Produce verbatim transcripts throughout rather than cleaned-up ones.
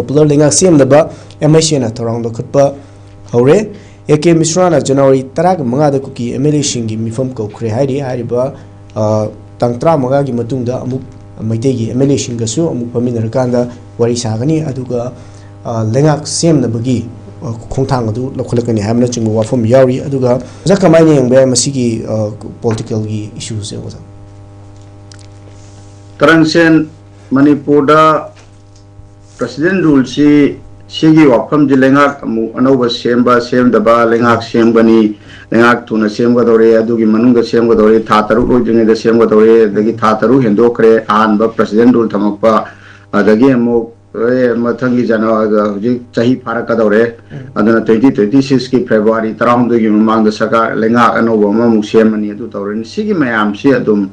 Popular ꯂꯩꯉꯥꯛ ꯁꯦꯝꯅꯕ M I C ꯅ ꯊꯧꯔꯥꯡ ꯂꯧꯈꯠꯄ ꯍꯧꯔꯦ꯫ A K ꯃꯤꯁ꯭ꯔꯥꯅ ꯖꯅꯋꯥꯔꯤ ꯇꯔꯥꯒ ꯃꯉꯥꯗ ꯀꯨꯀꯤ M L A ꯁꯤꯡꯒꯤ ꯃꯤꯐꯝ ꯀꯧꯈ꯭ꯔꯦ ꯍꯥꯏꯔꯤ꯫ ꯍꯥꯏꯔꯤꯕ, ꯑ, ꯇꯥꯡ ꯇꯔꯥꯃꯉꯥꯒꯤ ꯃꯇꯨꯡꯗ ꯑꯃꯨꯛ ꯃꯩꯇꯩꯒꯤ M L A ꯁꯤꯡꯒꯁꯨ ꯑꯃꯨꯛ ꯐꯝꯃꯤꯟꯅꯔꯀꯥꯟꯗ ꯋꯥꯔꯤ ꯁꯥꯒꯅꯤ꯫ ꯑꯗꯨꯒ, ꯑ, ꯂꯩꯉꯥꯛ ꯁꯦꯝꯅꯕꯒꯤ, ꯑ, ꯈꯣꯡꯊꯥꯡ ꯑꯗꯨ ꯂꯧꯈꯠꯂꯛꯀꯅꯤ ꯍꯥꯏꯕꯅꯆꯤꯡꯕ ꯋꯥꯐꯝ ꯌꯥꯎꯔꯤ꯫ ꯑꯗꯨꯒ ꯑꯣꯖꯥ, ꯀꯃꯥꯏꯅ ꯌꯦꯡꯕ ꯌꯥꯏ ꯃꯁꯤꯒꯤ, ꯑ, political ꯒꯤ issue ꯁꯦ, ꯑꯣꯖꯥ? ꯀꯔꯟꯁꯦꯟ, ꯃꯅꯤꯄꯨꯔꯗ President Rule ꯁꯤ, ꯁꯤꯒꯤ ꯋꯥꯐꯝꯁꯤ ꯂꯩꯉꯥꯛ ꯑꯃꯨꯛ ꯑꯅꯧꯕ ꯁꯦꯝꯕ ꯁꯦꯝꯗꯕ, ꯂꯩꯉꯥꯛ ꯁꯦꯝꯒꯅꯤ, ꯂꯩꯉꯥꯛ ꯊꯨꯅ ꯁꯦꯝꯒꯗꯧꯔꯦ, ꯑꯗꯨꯒꯤ ꯃꯅꯨꯡꯗ ꯁꯦꯝꯒꯗꯧꯔꯦ, ꯊꯥ ꯇꯔꯨꯛ ꯂꯣꯏꯗ꯭ꯔꯤꯉꯩꯗ ꯁꯦꯝꯒꯗꯧꯔꯦ, ꯑꯗꯒꯤ ꯊꯥ ꯇꯔꯨꯛ ꯍꯦꯟꯗꯣꯛꯈ꯭ꯔꯦ ꯑꯍꯥꯟꯕ President Rule ꯊꯝꯃꯛꯄ, ꯑꯗꯒꯤ ꯑꯃꯨꯛ, ꯑꯦ, ꯃꯊꯪꯒꯤ ꯖꯅꯋꯥꯔꯤ, ꯍꯧꯖꯤꯛ ꯆꯍꯤ ꯐꯥꯔꯛꯀꯗꯧꯔꯦ꯫ ꯎꯝ꯫ ꯑꯗꯨꯅ twenty twenty six ꯀꯤ February ꯇꯔꯥꯍꯨꯝꯗꯣꯏꯒꯤ ꯃꯃꯥꯡꯗ ꯁꯔꯀꯥꯔ ꯂꯩꯉꯥꯛ ꯑꯅꯧꯕ ꯑꯃꯃꯨꯛ ꯁꯦꯝꯃꯅꯤ, ꯑꯗꯨ ꯇꯧꯔꯅꯤ꯫ ꯁꯤꯒꯤ ꯃꯌꯥꯝꯁꯤ ꯑꯗꯨꯝ,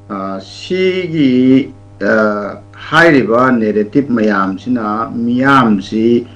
ꯑ, ꯁꯤꯒꯤ, ꯑ, ꯍꯥꯏꯔꯤꯕ narrative ꯃꯌꯥꯝꯁꯤꯅ ꯃꯤꯌꯥꯝꯁꯤ,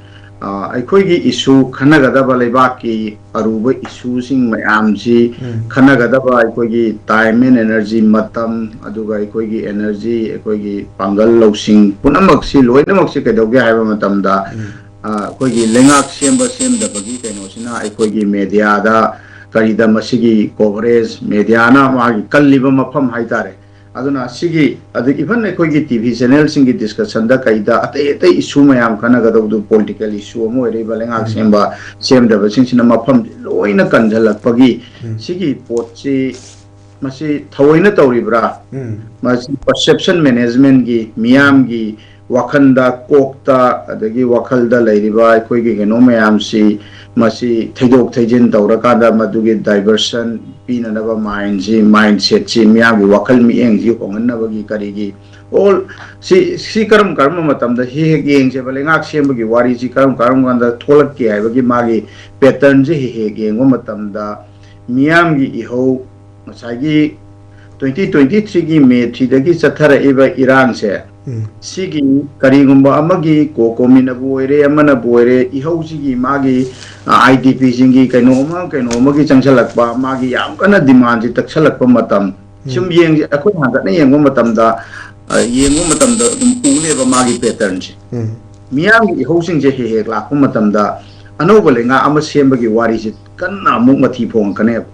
ꯑ, ꯑꯩꯈꯣꯏꯒꯤ issue ꯈꯟꯅꯒꯗꯕ, ꯂꯩꯕꯥꯛꯀꯤ ꯑꯔꯨꯕ issue ꯁꯤꯡ ꯃꯌꯥꯝꯁꯤ ꯎꯝ꯫ ꯈꯟꯅꯒꯗꯕ ꯑꯩꯈꯣꯏꯒꯤ time and energy, ꯃꯇꯝ, ꯑꯗꯨꯒ ꯑꯩꯈꯣꯏꯒꯤ energy, ꯑꯩꯈꯣꯏꯒꯤ ꯄꯥꯡꯒꯜ ꯂꯧꯁꯤꯡ ꯄꯨꯝꯅꯃꯛꯁꯤ, ꯂꯣꯏꯅꯃꯛꯁꯤ ꯀꯩꯗꯧꯒꯦ ꯍꯥꯏꯕ ꯃꯇꯝꯗ, ꯎꯝ꯫ ꯑ, ꯑꯩꯈꯣꯏꯒꯤ ꯂꯩꯉꯥꯛ ꯁꯦꯝꯕ ꯁꯦꯝꯗꯕꯒꯤ ꯀꯩꯅꯣꯁꯤꯅ ꯑꯩꯈꯣꯏꯒꯤ media ꯗ ꯀꯔꯤꯗ ꯃꯁꯤꯒꯤ coverage, media ꯅ ꯃꯥꯒꯤ ꯀꯜꯂꯤꯕ ꯃꯐꯝ ꯍꯥꯏꯇꯥꯔꯦ꯫ ꯑꯗꯨꯅ ꯁꯤꯒꯤ, ꯑꯗꯨ even ꯑꯩꯈꯣꯏꯒꯤ T V channel ꯁꯤꯡꯒꯤ discussion ꯗ ꯀꯩꯗ ꯑꯇꯩ ꯑꯇꯩ issue ꯃꯌꯥꯝ ꯈꯟꯅꯒꯗꯧꯕꯗꯨ, political issue ꯑꯃ ꯑꯣꯏꯔꯛꯏꯕ ꯂꯩꯉꯥꯛ ꯎꯝ꯫ ꯁꯦꯝꯕ ꯁꯦꯝꯗꯕꯁꯤꯡꯁꯤꯅ ꯃꯐꯝꯁꯤ ꯂꯣꯏꯅ ꯀꯟꯁꯤꯜꯂꯛꯄꯒꯤ ꯎꯝ꯫ ꯁꯤꯒꯤ ꯄꯣꯠꯁꯤ ꯃꯁꯤ ꯊꯑꯣꯏꯅ ꯇꯧꯔꯤꯕ꯭ꯔꯥ? ꯎꯝ꯫ ꯃꯁꯤ perception management ꯀꯤ, ꯃꯤꯌꯥꯝꯒꯤ ꯋꯥꯈꯜꯗ, ꯀꯣꯛꯇ, ꯑꯗꯒꯤ ꯋꯥꯈꯜꯗ ꯂꯩꯔꯤꯕ ꯑꯩꯈꯣꯏꯒꯤ ꯀꯩꯅꯣ ꯃꯌꯥꯝꯁꯤ, ꯃꯁꯤ ꯊꯩꯗꯣꯛ ꯊꯩꯖꯤꯟ ꯇꯧꯔꯀꯥꯟꯗ ꯃꯗꯨꯒꯤ diversion ꯄꯤꯅꯅꯕ mind ꯁꯤ, mindset ꯁꯤ, ꯃꯤꯌꯥꯝꯒꯤ ꯋꯥꯈꯜ ꯃꯤꯠꯌꯦꯡꯁꯤ ꯍꯣꯡꯍꯟꯅꯕꯒꯤ ꯀꯔꯤꯒꯤ, all ꯁꯤ, ꯁꯤ ꯀꯔꯝ ꯀꯔꯝꯕ ꯃꯇꯝꯗ ꯁꯤ ꯍꯦꯛ ꯌꯦꯡꯁꯦꯕ, ꯂꯩꯉꯥꯛ ꯁꯦꯝꯕꯒꯤ ꯋꯥꯔꯤꯁꯤ ꯀꯔꯝ ꯀꯔꯝ ꯀꯥꯟꯗ ꯊꯣꯛꯂꯛꯀꯦ ꯍꯥꯏꯕꯒꯤ ꯃꯥꯒꯤ pattern ꯁꯤ ꯍꯦꯛ ꯍꯦꯛ ꯌꯦꯡꯕ ꯃꯇꯝꯗ, ꯃꯤꯌꯥꯝꯒꯤ ꯏꯍꯧ ꯉꯁꯥꯏꯒꯤ twenty twenty three ꯒꯤ May three ꯗꯒꯤ ꯆꯠꯊꯔꯛꯏꯕ ꯏꯔꯥꯡꯁꯦ, ꯎꯝ꯫ ꯁꯤꯒꯤ ꯀꯔꯤꯒꯨꯝꯕ ꯑꯃꯒꯤ COCOMI ꯅꯕꯨ ꯑꯣꯏꯔꯦ, ꯑꯃꯅꯕꯨ ꯑꯣꯏꯔꯦ, ꯏꯍꯧꯁꯤꯒꯤ ꯃꯥꯒꯤ, ꯑ, I D P ꯁꯤꯡꯒꯤ ꯀꯩꯅꯣ ꯑꯃ, ꯀꯩꯅꯣ ꯑꯃꯒꯤ ꯆꯪꯁꯜꯂꯛꯄ, ꯃꯥꯒꯤ ꯌꯥꯝ ꯀꯟꯅ demand ꯁꯤ ꯇꯛꯁꯜꯂꯛꯄ ꯃꯇꯝ, ꯎꯝ꯫ ꯁꯨꯝ ꯌꯦꯡꯁꯤ, ꯑꯩꯈꯣꯏ ꯍꯟꯒꯠꯅ ꯌꯦꯡꯕ ꯃꯇꯝꯗ, ꯑ, ꯌꯦꯡꯕ ꯃꯇꯝꯗ ꯑꯗꯨꯝ ꯎꯅꯦꯕ ꯃꯥꯒꯤ pattern ꯁꯦ꯫ ꯎꯝ꯫ ꯃꯤꯌꯥꯝꯒꯤ ꯏꯍꯧꯁꯤꯡꯁꯦ ꯍꯦꯛ ꯍꯦꯛ ꯂꯥꯛꯄ ꯃꯇꯝꯗ ꯑꯅꯧꯕ ꯂꯩꯉꯥꯛ ꯑꯃ ꯁꯦꯝꯕꯒꯤ ꯋꯥꯔꯤꯁꯤ ꯀꯟꯅ ꯑꯃꯨꯛ ꯃꯊꯤ ꯐꯣꯡꯉꯛꯀꯅꯦꯕ꯫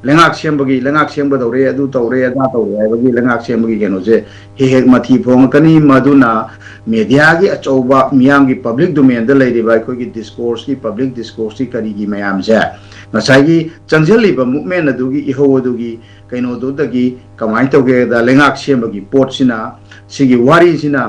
ꯂꯩꯉꯥꯛ ꯁꯦꯝꯕꯒꯤ, ꯂꯩꯉꯥꯛ ꯁꯦꯝꯒꯗꯧꯔꯦ, ꯑꯗꯨ ꯇꯧꯔꯦ, ꯑꯗꯥ ꯇꯧꯔꯦ ꯍꯥꯏꯕꯒꯤ ꯂꯩꯉꯥꯛ ꯁꯦꯝꯕꯒꯤ ꯀꯩꯅꯣꯁꯦ ꯍꯦꯛ ꯍꯦꯛ ꯃꯊꯤ ꯐꯣꯡꯉꯛꯀꯅꯤ꯫ ꯃꯗꯨꯅ ꯃꯦꯗꯤꯌꯥꯒꯤ ꯑꯆꯧꯕ, ꯃꯤꯌꯥꯝꯒꯤ ꯄꯕ꯭ꯂꯤꯛ ꯗꯣꯃꯦꯟꯗ ꯂꯩꯔꯤꯕ ꯑꯩꯈꯣꯏꯒꯤ ꯗꯤꯁꯀꯣꯔꯁꯀꯤ, ꯄꯕ꯭ꯂꯤꯛ ꯗꯤꯁꯀꯣꯔꯁꯀꯤ ꯀꯔꯤꯒꯤ ꯃꯌꯥꯝꯁꯦ ꯉꯁꯥꯏꯒꯤ ꯆꯪꯁꯤꯜꯂꯤꯕ ꯃꯨꯞꯃꯦꯟ ꯑꯗꯨꯒꯤ ꯏꯍꯧ ꯑꯗꯨꯒꯤ ꯀꯩꯅꯣꯗꯨꯗꯒꯤ ꯀꯃꯥꯏꯅ ꯇꯧꯒꯦꯗ, ꯂꯩꯉꯥꯛ ꯁꯦꯝꯕꯒꯤ ꯄꯣꯠꯁꯤꯅ, ꯁꯤꯒꯤ ꯋꯥꯔꯤꯁꯤꯅ